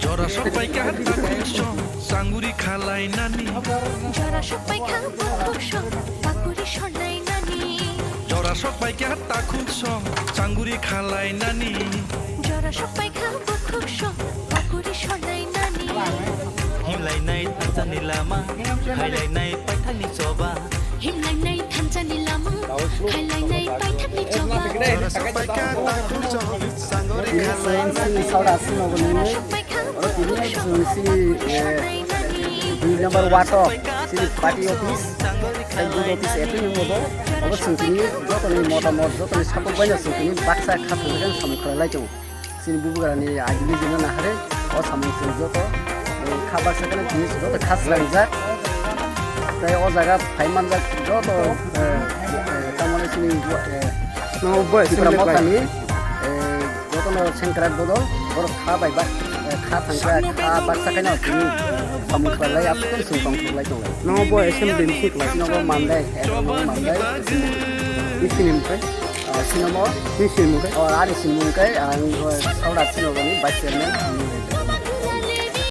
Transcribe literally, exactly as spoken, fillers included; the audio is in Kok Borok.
Jora sok pai kha takhuk song, sanguri khalai nani. Jora sok pai kha bukhuk song, pakuri sonai nani. Jora sok pai kha takhuk song, sanguri khalai nani. Jora sok pai kha bukhuk song, pakuri sonai nani. Himlainai thansani lama, hailainai paithakni choba. Himlainai thansani lama, hailainai paithakni choba. Jora sok pai kha takhuk song, sanguri khalai nani. Sini saura sini nogoni. Oro tini chwng sini, eh, dui number ward o sini party office, tei booth office apni wngbo. Oro chwng tini jotoni motamot, jotoni sakok baino chwng tini baksa kha thwngwi samung khlai lai tongo. Sini bubagrani ideology no naharwi o samung chwng joto, eh, kha baksa kheno tini joto kha swrangjak. Tei o jaga phai manjak joto, eh, eh, tamoni sini, eh, no, boy, Tipra sini mothani, eh, jotono sengkrak bodol, borok kha bai ba, eh, kha thangkha, kha baksa khaino tini samung khlai lai, aswk sung tong khlai tonglai. No, bo assembly ni sik lai. Sinogo mandai, eh, sinogo mandai. Ni sini mukai? Ah, sinogo? Ni sini mukai? Oh, ani sini mukai, ang, eh, saura sinogo ni vice chairman.